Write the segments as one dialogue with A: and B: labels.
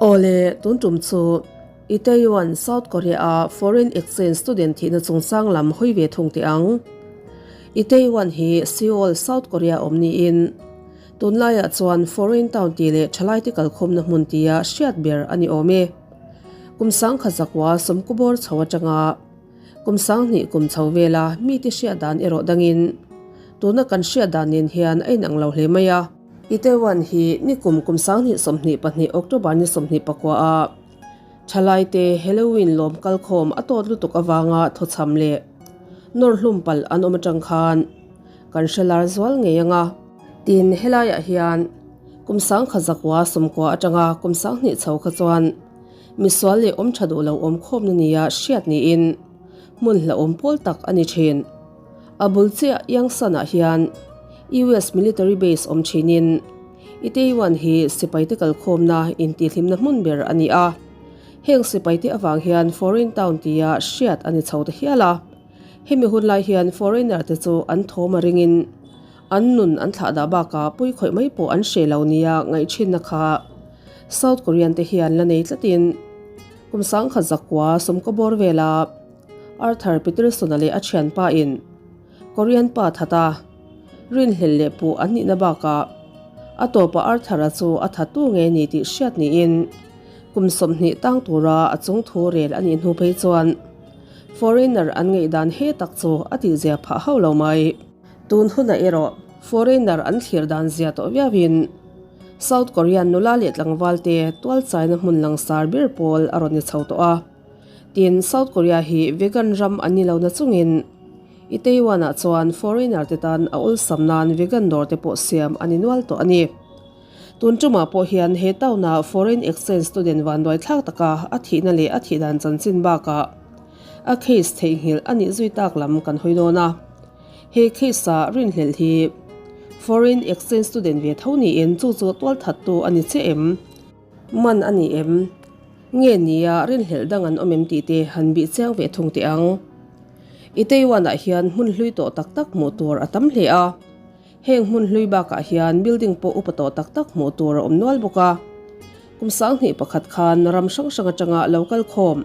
A: Awle, tun tum chu Itaewon, South Korea-a foreign exchange student thihna chungchang lam hawi ve thung teh ang. Itaewon hi Seoul, South Korea awm niin tunlaiah chuan foreign town tih leh thalaite kalkhawmna hmun tia hriat ber a ni awm e. Kum sangkhat zakua sawmkubawr chho atanga Kum sanghnih kum chho vela mite hriat dan erawh dangin tuna kan hriat dan nen hian a inang lo hle mai a. Itaewon hi nikum kum 20 22 October ni 24 a thalaite Halloween lawm kalkhawm a tawt lutuk avanga thawchham leh nawr hlum palh an awm atang khan kan hre lar zual ngei anga. Tin, helaiah hian kum 10,000 sawmkua atanga kum 20 chho kha chuan Misual leh awm tha duh lo awm khawmna nia hriat niin hmun hlauhawm pawl tak a ni thin. A bul chiah Yangsan-ah hian US military base awm thinin Itaewon hi sipaite kalkhawmna intihhlimna hmun ber a ni a. Heng sipaite avang hian foreign town tia hriat a ni chho ta hial a. Hemi hun lai hian foreigner te chu an thawm a ringin An nun an thlah dah bakah pui khawih mai pawh an hreh lo nia ngaihthinna kha South Korean te hian la nei tlatin kum sangkhat zakua sawmkaw bawr vela Arthur Peterson-a leh a thianpa in Korean pa thata rinhlelh leh puh an nihna bakah a tawpah Arthur-a chu a thattu nge ni tih hriat niin kum 20 tang tura a chungthu rel a nih hnu phei chuan foreigner an ngaihdan he tak chu a tihzia phah hauh lo mai. Tun hunah erawh foreigner an thlir dan zia tawh viauin South Korean nula leh tlangvalte tualchaina hmun langsar ber pawl a rawn ni chho tawh a. Tin, South Korea hi vegan ram an ni lo na chungin Itaewon-ah chuan foreigner te tan a awlsam nan vegan dawr te pawh siam a ni nual tawh a ni. Tun tumah pawh hian he town-a foreign exchange student vanduai thlak taka a thihna leh a thih dan chanchin bakah a case theihnghilh a nih zui tak lam kan hawi dawn a. He case-a rinhlelh hi foreign exchange student ve tho niin chu chu tualthattu a ni che em? Man a ni em? Nge nia rinhlelh dang an awm em tih te han bih chiang ve thung teh ang. I Taiwan-ah hian hmun hlui tawh tak tak hmuh tur a tam hle a. Heng hmun hlui bakah hian building pawh upa tawh tak tak hmuh tur a awm nual bawk a. Kum 2001 khan ram hrang hrang atanga lo kal khawm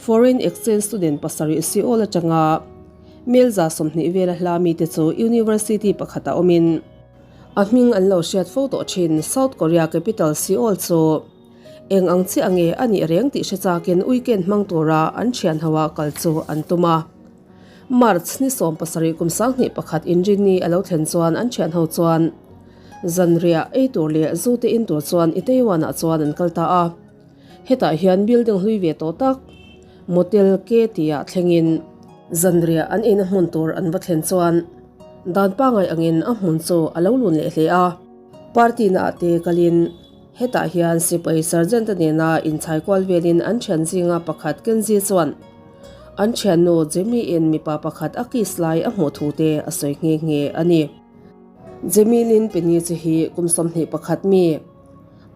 A: foreign exchange student pasarih Seoul atanga Melza 20 vela hla mite chu university pakhatah awmin a hming an lo hriat fo tawh thin. South Korea capital Seoul chu eng ang chiah nge a nih reng tih hre chakin weekend hmang tura an thian hoa kal chu an tum a. March ni 17 kum 21 inrinni a lo thlen chuan an thian ho chuan zanriah ei tur leh zu te in tur chuan Itaewon-ah chuan an kal ta a. Hetah hian building hlui ve tawh tak Motel K tihah thlengin zanriah an eina hmun tur an va thlen chuan dan pangai angin a hmun chu a lo lun leh hle a. Party naah te kalin hetah hian sipai sergeant-a nena inchhai kual velin an thian zinga pakhat Kenzie chuan an thiannu Jamie-in mipa pakhat a kiss lai a hmuh thu te a sawi nghe nghe a ni. Jamie Lynn Penny chu hi kum 21 mi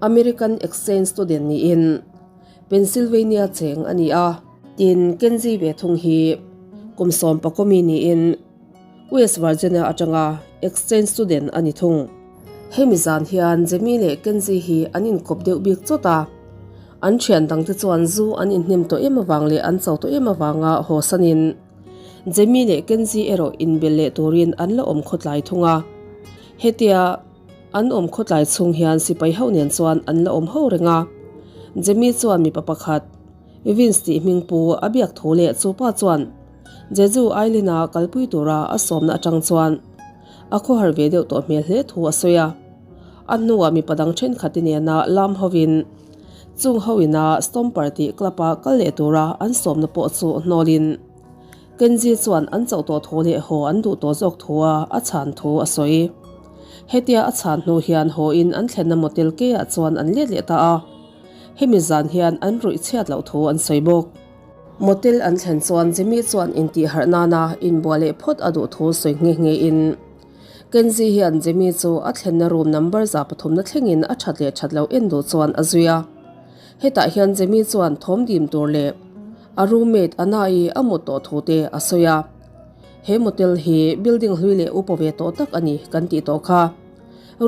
A: American exchange student niin Pennsylvania cheng a ni a. Tin, Kenzie ve thung hi kum 14 mi niin West Virginia atanga exchange student a ni thung. Hemi zan hian Jamie leh Kenzie hi an inkawp deuh bik chawt a. An thian dangte chuan zu an inhnem tawh em avang leh an cho tawh em avanga haw sanin Jamie leh Kenzie erawh inbel leh turin an la awm khawtlai thung a. Hetia an awm khawtlai chhung hian sipai ho nen chuan an la awm ho reng a. Jamie chuan mipa pakhat Vince tih hming pu a biak thu leh chupa chuan Jeju Island-a kalpui tura a sawmna atang chuan a khawhar ve deuh tawh hmel hle thu a sawi a. A hnuah mipa dang thenkhat-i nena lam hovin chung ho ina Stomper tih club-a kal leh tura an sawmna pawh chu hnawlin Kenzie chuan an chauh tawh thu leh haw an duh tawh zawk thua a chhan thu a sawi. Hetia a chhan hnu hian haw in an thlenna motel ke-ah chuan an let leh ta a. Hemi zan hian an ruih chhiat loh thu an sawi bawk. Motel an thlen chuan Jimmy chuan intihharh nana inbuah leh phawt a duh thu sawi nghe nghe in Kenzie hian Jimmy chu a thlenna room number 300 na thlengin a that leh that loh en duh chuan a zui a. Hetah hian Jimmy chuan thawm dim tur leh a roommate Anna-i a mut tawh thu te a sawi a. He motel hi building hlui leh upa ve tawh tak a ni kan tih tawh kha.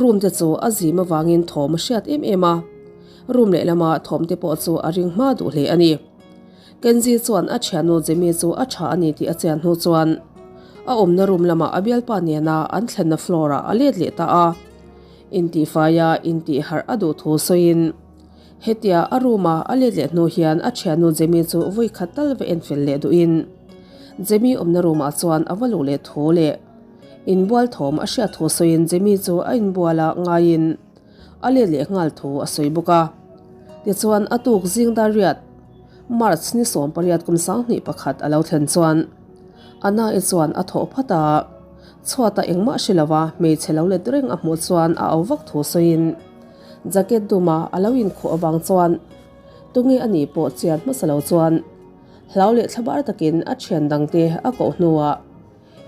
A: Room te chu a zim avangin thawm a hriat em em a. Room lehlama thawm te pawh chu a ring hma duh hle a ni. Kenji chuan a thiannu Jimmy chu a tha a ni tih a chian hnu chuan a awmna room lamah a bialpa nena an thlenna floor ah a let leh ta a. Intihfaia intihharh a duh thu sawiin hetia a room a a let leh hnu hian a thiannu Jimmy chu vawi khat tal va enfel leh duhin Jimmy awmna room ah chuan a va luh leh thu leh inbual thawm a hriat thu sawiin Jimmy chu a inbual a ngaiin A let leh nghal thu a sawi bawk a. Tichuan a tuk zing dar riat, March ni 18 kum 21 a lo thlen chuan Anna-i chuan a thawh phat a, chhuata engmah hre lova hmeichhe lo let reng a hmuh chuan a au vak thu sawiin jacket duma a lo inkhuh avang chuan tunge a nih pawh chian hmasa lo chuan hlau leh thlabar takin a thian dangte a koh hnuah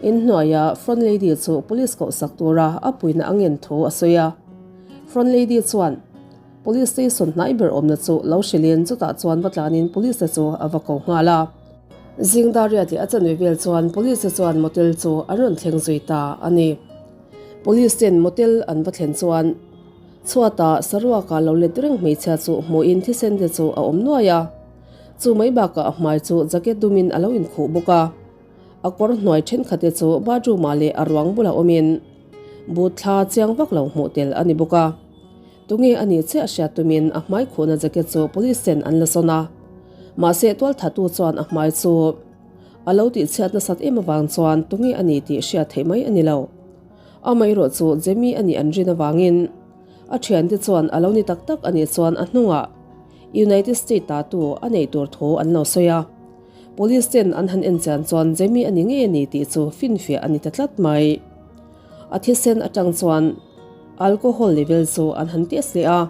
A: Inhnuaia Front Lady chu Police koh sak tura a puihna a ngen thu a sawi a. Front Lady chuan Police Station hnai ber awmna chu lo hrilhin chutah chuan va tlanin Police te chu a va ko nghal a. Zingdariat leh a chanve vel chuan Police te chuan motel chu an rawn thleng zui ta a ni. Police ten motel an va thlen chuan chhuata saruaka lo let reng hmeichhia chu hmuhin thisen te chu a awm nuai a. Chu mai bakah a hmai chu jacket dumin a lo inkhuh bawk a. A kawr hnuai thenkhat te chu bathroom ah leh a ruang bulah awmin but thla chiang vak lo hmuh tel a ni bawk a. Tunge a nih chiah hriat tumin a hmai khuhna jacket chu police ten an la sawn a. Mahse tualthatu chuan a hmai chu a lo tihchhiat nasat em avang chuan tunge a ni tih hriat theih mai a ni lo. Amaherawh chu Jemmy a nih an rin avangin a thiante chuan a lo ni tak tak a nih chuan a hnungah United State tatu a neih tur thu an lo sawi a. Police ten an han en chian chuan Jemmy a ni ngei a ni tih chu finfiah a ni ta tlat mai. A thisen atang chuan alcohol level chu an han test leh a,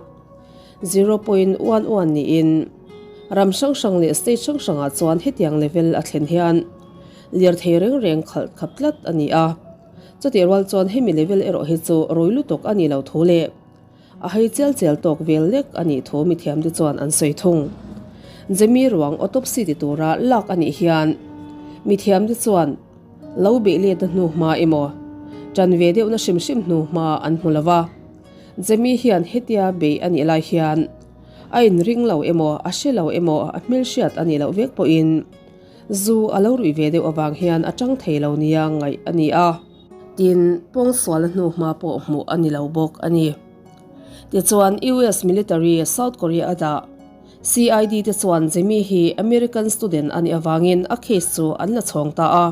A: 0.11 niin ram hrang hrang leh state hrang hrangah chuan hetiang level a thlen hian lirthei reng reng khalh khap tlat a ni a. Chutih rual chuan hemi level erawh hi chu rui lutuk a ni lo thu leh A hei chial chial tawk vel lek a nih thu mithiamte chuan an sawi thung. Jemmy ruang autopsy ti tura lak a nih hian mithiamte chuan lo beih letna hnu hma emaw tan ve deuhna hrim hrim hnu hma an hmu lo va. Jemmy hian hetia beih a nih lai hian a inring lo emaw a hre lo emaw a hmelhriat a nih loh vek pawhin zu a lo ruih ve deuh avang hian a tang thei lo nia ngaih a ni a. Tin, pawngsualna hnu hma pawh hmuh a ni lo bawk a ni. Tichuan, US military South Korea a dah. CID te chuan Jimmy hi American student a nih avangin a case chu an la chhawng ta a.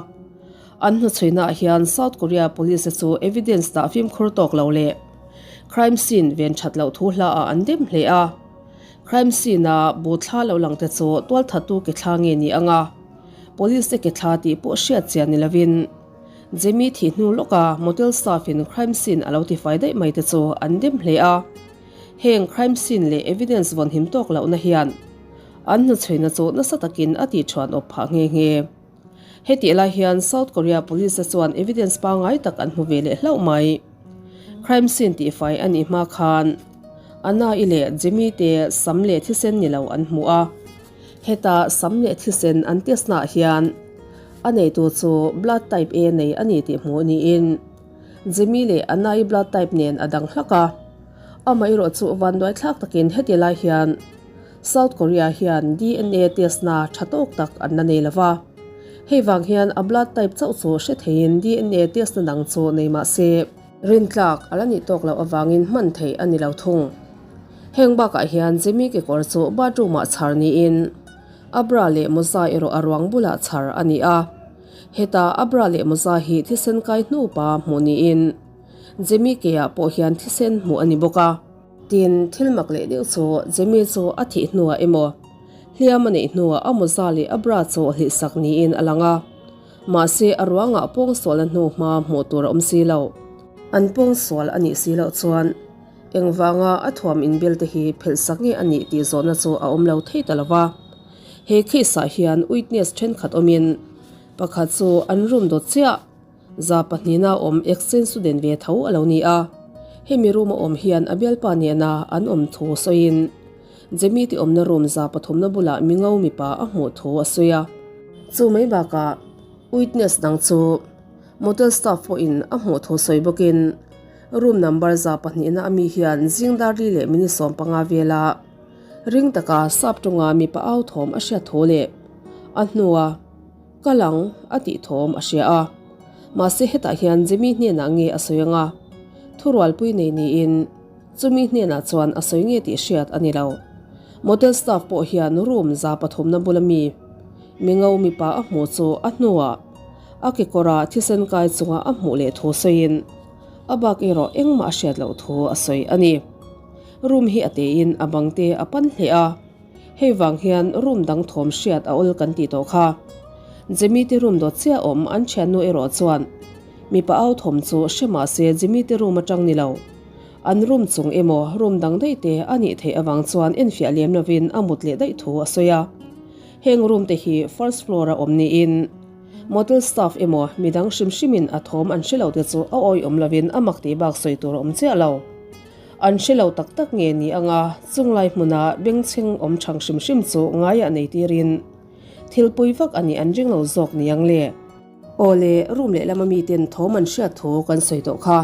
A: An hnuchhuinaah hian South Korea police te chu evidence dah fimkhur tawk lo leh crime scene ven that loh thu hla ah an dem hle a. Crime scene a bu thla lo lang te chu tualthattu ke thla nge ni anga police te ke thla tih pawh hriat chian ni lovin Jimmy thih hnu lawka motel staff in crime scene a lo tifai daih mai te chu an dem hle a. Heng crime scene leh evidence vawnhim tawk lohna hian an hnuchhuina chu nasa takin a tihṭhuan awp phah nghe nghe. Hetih lai hian South Korea police te chuan evidence pangngai tak an hmu ve leh hlauh mai. Crime scene tihfai a nih hma khan Anna-i leh Jimmy te sam leh thisen ni lo an hmu a. Heta sam leh thisen an test naah hian a neitu chu blood type A nei a ni tih hmuh niin Jimmy leh Anna-i blood type nen a dang hlak a. Amaherawh chu vanduai thlak takin heti lai hian South Korea hian DNA test na tha tawk tak an la nei lo va. Hei vang hian a blood type chauh chu hre theiin DNA test na dang chu nei mah se, Rintlak a la nih tawk loh avangin hman theih a ni lo thung. Heng bakah hian Jimmy kekawr chu bathroom ah chhar niin a bra leh mawza erawh a ruang bulah chhar a ni a. Heta a bra leh mawza hi thisen kai hnu pa hmuh niin Jimmy ke ah pawh hian thisen hmuh a ni bawk a. Tin, thil mak leh deuh chu Jimmy chu a thih hnuah emaw hliam a neih hnuah a mawza leh a bra chu hlihsak niin a lang a. Mahse, a ruangah pawngsualna hnu hma hmuh tur a awm si lo. An pawngsual a nih si loh chuan engvanga a thuam inbel te hi phelh sak nge a nih tih zawhna chu a awm lo thei ta lo va. He case ah hian witness thenkhat awmin pakhat chu an room dawt chiah za pahnihna awm exchange student ve tho a lo ni a. Hemi room a awm hian a bialpa nena an awm thu sawiin Jemmy ti awmna room za pathumna bulah mingo mipa a hmuh thu a sawi a. Chu mai bakah witness dang chu motel staff pawhin a hmuh thu sawi bawkin room number za pahnihna ami hian zing dar li leh minute 15 vela. Ring taka sap tawnga mipa au thawm a hriat thu leh a hnua kal ang a tih thawm a hria a. Mahse hetah hian Jimmy hnenah nge a sawi anga thurualpui nei niin chumi hnenah chuan a sawi nge tih hriat a ni lo. Motel staff pawh hian room 300 na bula mi mingo mipa a hmuh chu a hnuah a kekawra thisen kai chunga a hmuh leh thu sawiin a bak erawh engmah a hriat loh thu a sawi a ni. Room hi a teiin a bang te a pan hle a, hei vang hian room dang thawm hriat a awl kan tih tawh kha. Jimmy te room dawt chiah awm an thiannu erawh chuan mipa au thawm chu hre mah se Jimmy te room atang ni lo. An room chung emaw room dang daih te a nih theih avang chuan enfiah lem lovin a mut leh daih thu a sawi a. Heng room te hi first floor a awm niin motel staff emaw midang hrim hrimin a thawm an hre lo te chu a awihawm lovin a mak tih bak sawi tur a awm chiah lo. An hre lo tak tak nge ni anga chunglai hmuna bengchheng awm chhang hrim hrim chu ngaiah nei tirin thil pui vak a nih an ring lo zawk ni ang le. Aw le, room lehlam a miten thawm an hriat thu kan sawi tawh kha.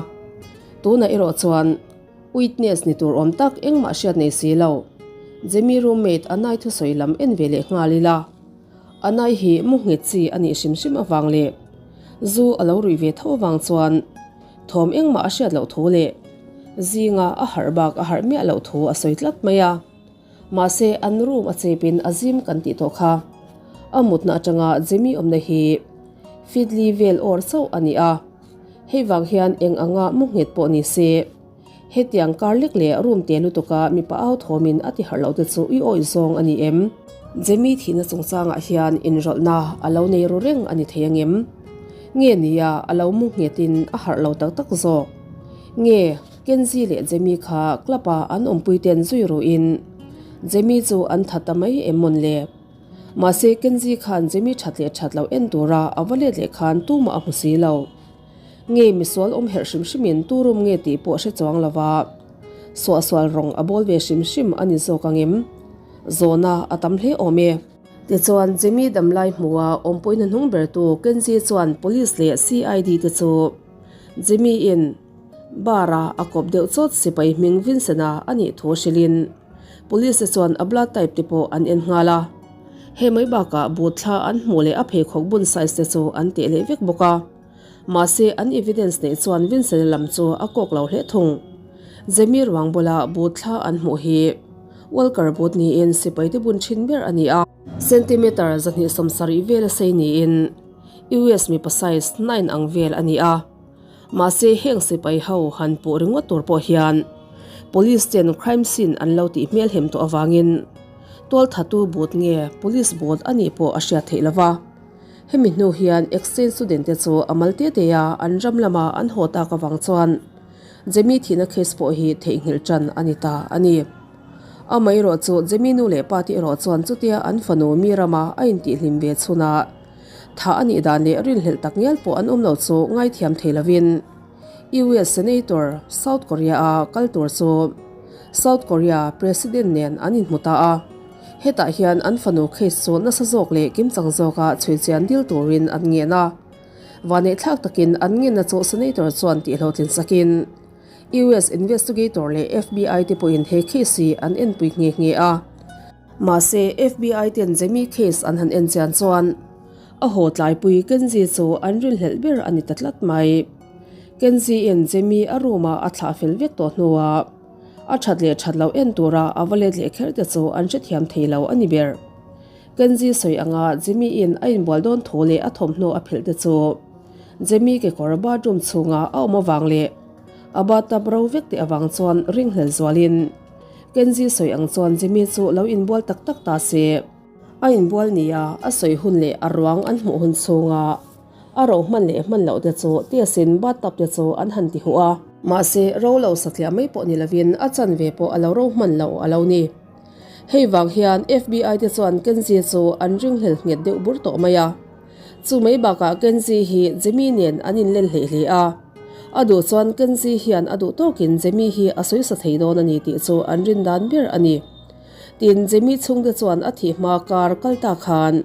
A: Tunah erawh chuan witness ni tur awm tak engmah hriat nei si lo. Jimmy roommate Anai thusawi lam en ve leh nghal ila. Anai hi mu nghet chi a nih hrim hrim avang leh zu a lo ruih ve tho avang chuan Thawm engmah a hriat loh thu leh zinga a harh bak a harh miah loh thu a sawi tlat mai a. Mahse, an room a chepin a zim kan tih tawh kha. A mutna atanga Jimmy awmna hi Fidli vel awr chauh a ni a. Hei vang hian eng anga mu nghet pawh ni se, hetiang kar lek leh room te lutuka mipa au thawmin a ti harh loh te chu i awih zawng a ni em? Jimmy thihna chungchangah hian inrawlhna a lo nei ru reng a ni thei angem? Nge nia a lo mu nghetin a harh lo tak tak zawk? Nge Kenzie leh Jamie kha club a an awmpui ten zui ruhin Jamie chu an that ta mai em mawn le? Mahse Kenzie khan Jamie that leh that lo en tura a va let leh khan tumah a hmu si lo. Nge misual awm herh hrim hrimin tu room nge tih pawh hre chuang lova suahsual rawng a bawl ve hrim hrim a ni zawk angem? Zawhna a tam hle awm e. Tichuan, Jimmy damlai hmuha awmpui hnahnung bertu Kenzie chuan Police leh CID te chu Jimmy in bar a a kawp deuh chawt sipai hming Vincent-a a nih thu hrilhin Police te chuan a blood type te pawh an en nghal a. Hei mai bakah but thla an hmuh leh a pheikhawk bun size te chu an teh leh vek bawk a. Mahse, an evidence neih chuan Vincent-a lam chu a kawk lo hle thung. Jimmy ruang bula but thla an hmuh hi Walker but niin sipai te bun thin ber a ni a. Centimeter 270 vel a sei niin US mipa size 9 ang vel a ni a. Mahse heng sipai ho han puh ringawt tur pawh hian Police ten crime scene an lo tih hmelhem tawh avangin tualthatu but nge police but a nih pawh a hriat theih lova. Hemi hnu hian exchange student te chu a mal te te a an ram lama an haw tak avang chuan Jemmy thihna case pawh hi theihnghilh tan a ni ta a ni. Amaherawh chu Jemmy nu leh pa te erawh chuan chutia an fanu mi rama a intihhlim ve chhunah thah a nih dan leh rinhlelh tak ngial pawh an awm lo chu ngaithiam thei lovin US Senator South Korea a kal tur chu South Korea President nen an inhmu ta a. Hetah hian an fanu case chu nasa zawk leh kimchang zawka chhuichian dil turin an ngen a. Vaneihthlak takin an ngenna chu Senator chuan tihhlawhtlin sakin US Investigator leh FBI te pawhin he case hi an enpui nghe nghe a. Mahse, FBI ten Jamie case an han enchian chuan a haw tlaipui Kenzie chu an rinhlelh ber a ni ta tlat mai. Kenzie-in Jamie a room-ah a thlah fel vek tawh hnuah a that leh that loh en tura a va let leh kher te chu an hrethiam thei lo a ni ber. Kenzie sawi anga Jimmy-in a inbual dawn thu leh a thawmhnaw a phelh te chu Jimmy kekawr bathroom chhunga a awm avang leh a bathtub ro vek teh avang chuan ringhlel zualin Kenzie sawi ang chuan Jimmy chu lo inbual tak tak ta se. A inbual nia a sawi hun leh a ruang an hmuh hun chhunga a ro hman leh hman loh te chu tiesin bathtub te chu an han ti huh a. Mahse ro lo satliah mai pawh ni lovin a chanve pawh a lo ro hman lo a lo ni. Hei vang hian FBI te chuan Kenzie chu an ringhlel nghet deuh bur tawh mai a. Chu mai bakah Kenzie hi Jimmy nen an inlen hlei hle a. A duh chuan Kenzie hian a duh tawkin Jimmy hi a sawi sa thei dawn a ni tih chu an rin dan ber a ni. Tin, Jimmy chhungte chuan a thih hma kar kal ta khan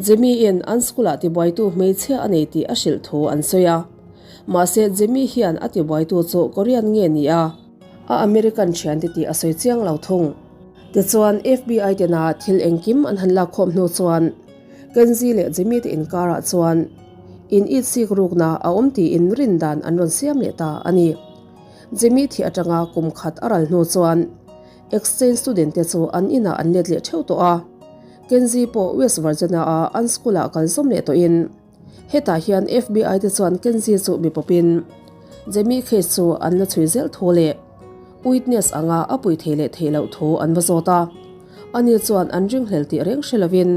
A: Jimmy in an school ah tibuaitu hmeichhia a nei tih a hrilh thu an sawi a. Mahse Jimmy hian a tibuaitu chu Korean nge ni a? A American thiante tih a sawi chiang lo thung. Tichuan, FBI tena thil engkim an han lakkhawm hnu chuan Kenzie leh Jimmy te inkarah chuan in it sik rukna a awm tiin rin dan an rawn siam leh ta a ni. Jimmy thih atanga kum khat a ral hnu chuan exchange student te chu an inah an let leh theuh tawh a, Kenzie pawh West Virginia-a an school-ah kal zawm leh tawhin Hetah hian FBI te chuan Kenzie chu mi pawpin Jamie case chu an la chhui zel thu leh witness anga a pui thei leh theih loh thu an va zawt a. Ani chuan an ringhlel tih reng hre lovin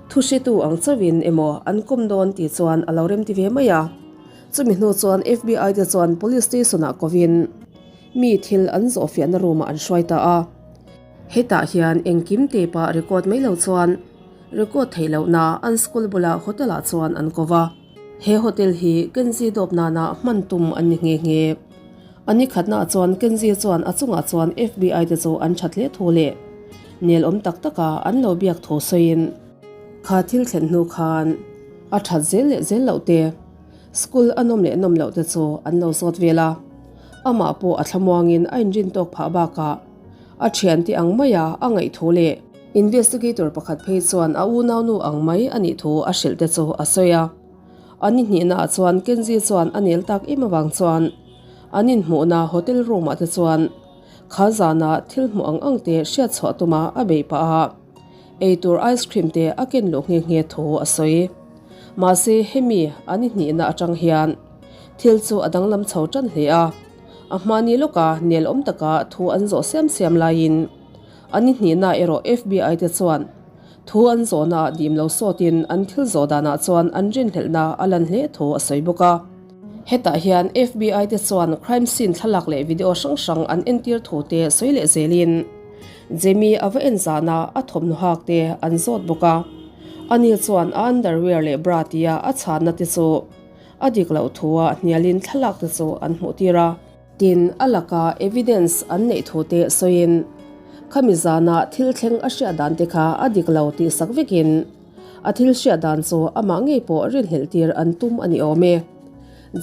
A: thu hritu ang chauhin emaw an kawm dawn tih chuan a lo remti ve mai a. Chumi hnu chuan FBI te chuan police station ah kovin mi thil an zawhfiahna room ah an hruai ta a. Hetah hian engkim tape ah record mai lo chuan Record theih lohna an school bula hotel ah chuan an ko va. He hotel hi Kenzie dawp nana hman tum an ni nghe nghe. A ni khatna ah chuan Kenzie chuan a chungah chuan FBI te chu an that hle thu leh nel awm tak taka an lo biak thu sawiin, Kha thil thlen hnu khan a that zel leh zel loh te, school a nawm leh nawm loh te chu an lo zawt vel a. Amah pawh a thlamuangin a inrin tawk phah bakah a thiante ang maia a ngaih thu leh Investigator pakhat phei chuan a unaunu ang mai a nih thu a hrilh te chu a sawi a. A ni hnihnaah chuan Kenzie chuan a nel tak em avang chuan an inhmuhna hotel room ah te chuan kha zana thil hmuh ang ang te hriat chhuah tuma a beih pah a, eitur ice cream te a ken luh nghe nghe thu a sawi. Mahse hemi a ni hnihna atang hian thil chu a danglam chho tan hle a, a hmani lawka nel awm taka thu an zawh siam siam laiin A ni hnihna erawh FBI te chuan thu an zawhnaah dim lo sawtin an thil zawh danah chuan an rinhlelhna a lan hle thu a sawi bawk a. Hetah hian FBI te chuan crime scene thlalak leh video hrang hrang an entir thu te sawi leh zelin Jamie a va en zana a thawmhnaw hak te an zawt bawk a. Ani chuan a underwear leh bra tia a chhanna te chu a dik loh thua hnialin thlalak te chu an hmuh tir a. Tin, a laka evidence an neih thu te sawiin, khami zana thil thleng a hriat dan te kha a dik lo tih sak vekin, a thil hriat dan chu amah ngei pawh rinhlelh tir an tum a ni awm e.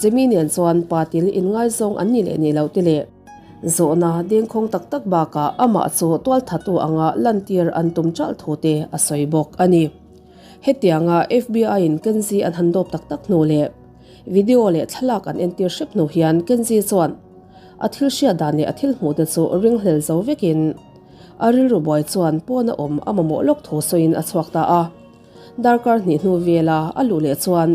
A: Jimmy nen chuan pa til inngaizawng an ni leh ni lo te leh zawhna dengkhawng tak tak bakah amah chu tualthatu anga lantir an tum ṭalh thu te a sawi bawk a ni. Hetianga FBI-in Kenzie an han dawp tak tak hnu leh video leh thlalak an entir hrep hnu hian Kenzie chuan a thil hriat dan leh a thil hmuh te chu ringhlel zo vekin a rilru buai chuan pawn a awm a mamawh lawk thu sawiin a chhuak ta a. Darkar hnih hnu vela a luh leh chuan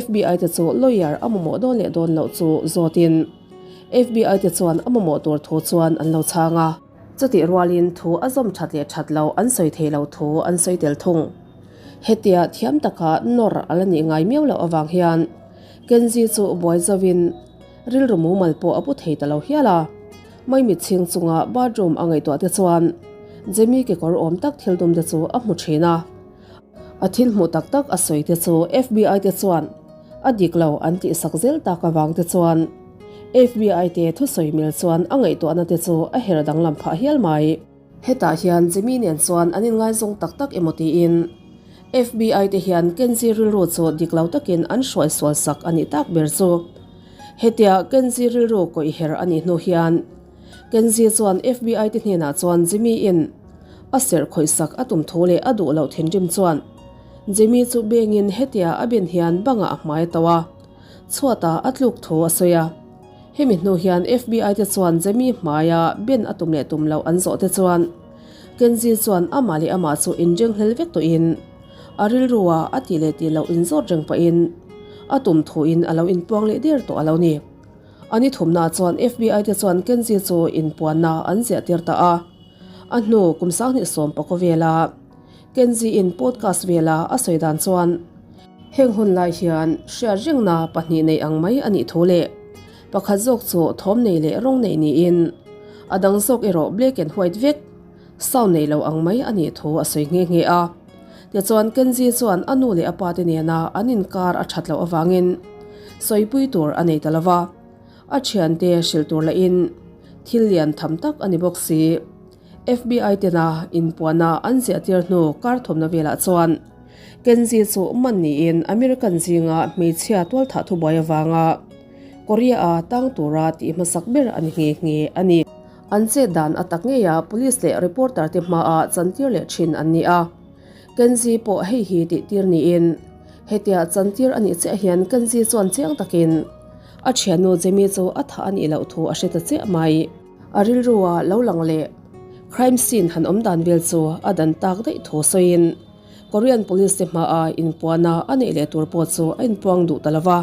A: FBI te chu lawyer a mamawh dawn leh dawn loh chu zawtin FBI te chuan a mamawh tur thu chuan an lo chhang a. Chutih rualin thu a zawm that leh that loh an sawi thei lo thu an sawi tel thung. Hetia thiam taka nawr a la nih ngai miau loh avang hian Kenzie chu buai zovin rilru mumal pawh a pu thei ta lo hial a. Maimit chhing chunga bathroom a ngaihtuah te chuan Jamie kekawr awm tak thil dum te chu a hmu thin a. A thil hmuh tak tak a sawi te chu FBI te chuan a dik lo an tih sak zel tak avang te chuan FBI te thusawi mil chuan a ngaihtuahna te chu a her danglam phah hial mai. Hetah hian Jimmy nen chuan an inngaizawng tak tak emaw tiin FBI te hian Kenzie rilru chu dik lo takin an hruai sual sak a nih tak ber chu. Hetia Kenzie rilru kawih her a nih hnu hian Kenzie chuan FBI te hnenah chuan Jimmy in a serh khawih sak a tum thu leh a duh loh thinrim chuan Jimmy chu bengin hetia a ben hian bangah a hmai a to a, chhuatah a tluk thu a sawi a. Hemi hnu hian FBI te chuan Jamie hmaia ben a tum leh tum loh an zawh te chuan Kenzie chuan amah leh amah chu inringhlel vek tawhin a rilrua a tih leh tih loh inzawt reng pahin a tum thuin a lo inpuang leh der tawh a lo ni. A ni thumnaah chuan FBI te chuan Kenzie chu inpuanna an ziah tir ta a. A hnu kum 20 pakaw vela Kenzie in podcast vela a sawi dan chuan, Heng hun lai hian hriat rengna pahnih nei ang mai a nih thu leh pakhat zawk chu thawm nei leh rawng nei niin a dang zawk erawh black and white vek, sound nei lo ang mai a nih thu a sawi nghe nghe a. Tichuan Kenzie chuan a nu leh a pa te nena an inkar a that loh avangin sawipui tur a nei ta lo va, a thiante hrilh tur lahin thil lian tham tak a ni bawk si. FBI tena inpuana an ziahtir hnu kar thawmna velah chuan Kenzie chu man niin American zinga hmeichhia tualthah thubuai avanga Korea-a tang tura tih hmasak ber a ni nghe nghe a ni. An chet dan a tak ngei a police leh reporter te hmaah chantir leh thin an ni a. Kenzie pawh hei hi tihtir niin hetia chantir a nih chiah hian Kenzie chuan chiang takin a thiannu Jamie chu a thah a nih loh thu a hre ta chiah mai. A rilrua lo lang leh crime scene han awm dan vel chu a dan tak daih thu sawiin Korean police te hmaah inpuana a neih leh tur pawh chu a inpuang duh ta lo va.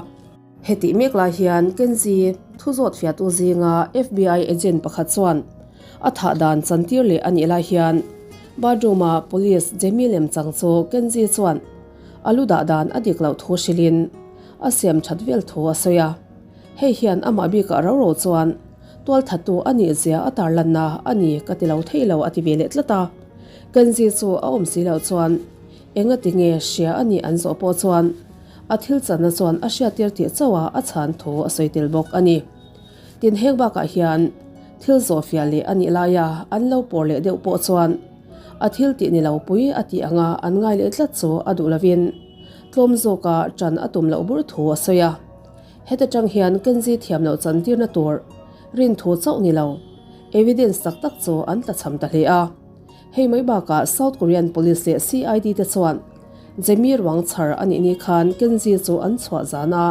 A: Hetih mek lai hian Kenzie thu zawt fiahtu zinga FBI agent pakhat chuan a thah dan chantir leh a nih lai hian bathroom-a police Jamie lemchang chu Kenzie chuan a lu dah dan a dik loh thu hrilhin a siam that vel thu a sawi a. Hei hian amah bikah ro ro chuan tualthattu a nih zia a tarlanna a ni ka ti lo thei lo a ti ve leh tlat a. Kenzie chu a awm si loh chuan Engati nge hria a nih an zawh pawh chuan a thil channa chuan a hriattir tih chauha a chhan thu a sawi tel bawk a ni. Tin heng bakah hian thil zawhfiah leh a nih laia an lo pawr leh deuh pawh chuan a thil tih ni lo pui a tih anga an ngai leh tlat chu a duh lovin tlawm zawka ṭan a tum loh bur thu a sawi a. Heta ṭang hian Kenzie thiam loh chantirna tur rin thu chauh ni lo evidence tak tak chu an tlachham ta hle a. Hei mai bakah South Korean Police leh CID te chuan Jamie ruang chhar a nih ni khan Kenzie chu an chhuah zan a,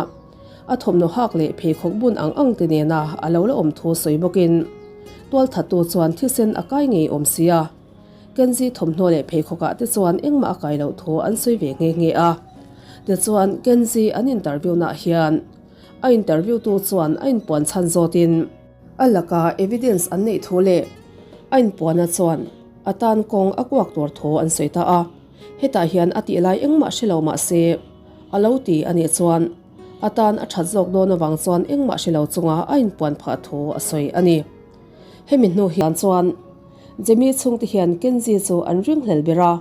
A: a thawmhnaw hak leh pheikhawk bun ang ang te nena a lo la awm thu sawi bawkin tualthattu chuan thisen a kai ngei awm si a, Kenzie thawmhnaw leh pheikhawkah te chuan engmah a kai loh thu an sawi ve nghe nghe a. Tichuan Kenzie an interview naah hian a interview tu chuan a inpuan chhan zawtin, A laka evidence an neih thu leh a inpuahna chuan a tan kawng a kuak tur thu an sawi ta a. Hetah hian a tih lai engmah hre lo mah se a lo ti a nih chuan a tan a that zawk dawn avang chuan engmah hre lo chunga a inpuan phah thu a sawi a ni. Hemi hnu hian chuan Jamie chhungte hian Kenzie chu an ringhlel ber a,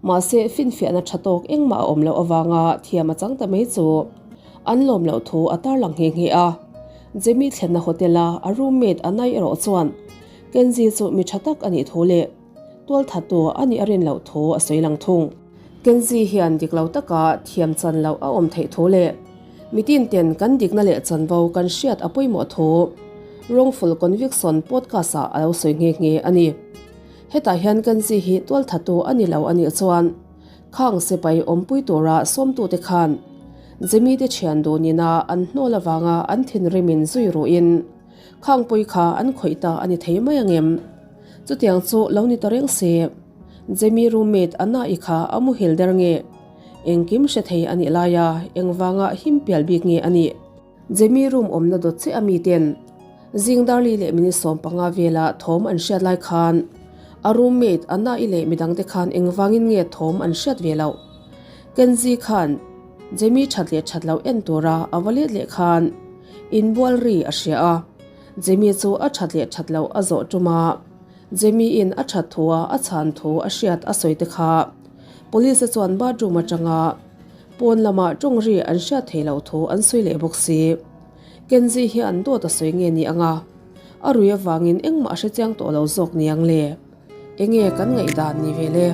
A: mahse finfiahna tha tawk engmah a awm loh avanga thiam a chang ta mai chu an lawm loh thu a tarlang nghe nghe a. Jamie thlenna hotel-a a roommate Anai erawh chuan Kenzie chu mi tha tak a nih thu leh tualthattu a nih a rin loh thu a sawi lang thung. Kenzie hian dik lo taka thiam chan loh a awm theih thu leh mitin ten kan dikna leh chanvo kan hriat a pawimawh thu Wrongful Conviction podcast-ah a lo sawi nghe nghe a ni. Hetah hian Kenzie hi tualthattu a ni lo a nih chuan khang sipai awmpui tura sawmtute khan Jamie te thian duhnina an hnawl avanga an thinrimin zui ruhin khangpui kha an khawih ta a ni thei mai angem? Chutiang chu lo ni ta reng se, Jamie roommate Anna-i kha a muhil der nge? Engkim hre thei a nih laia engvanga him pial bik nge a nih? Jamie room awmna dawt chiah a miten zing darli leh minute 15 vela thawm an hriat lai khan a roommate Anna-i leh midangte khan engvangin nge thawm an hriat ve loh? Kenzie khan Jamie that leh that loh en tura a va let leh khan inbual ri a hria a, Jamie chu a that leh that loh a zawh tum a, Jamie in a that thu a a chhan thu a hriat a sawi te kha police te chuan bathroom atanga pawn lama tawng ri an hriat thei loh thu an sawi leh bawk si. Kenzie hian dawt a sawi nge ni anga a rui avangin engmah a hre chiang tawh lo zawk niang le. Enge kan ngaihdan ni ve le?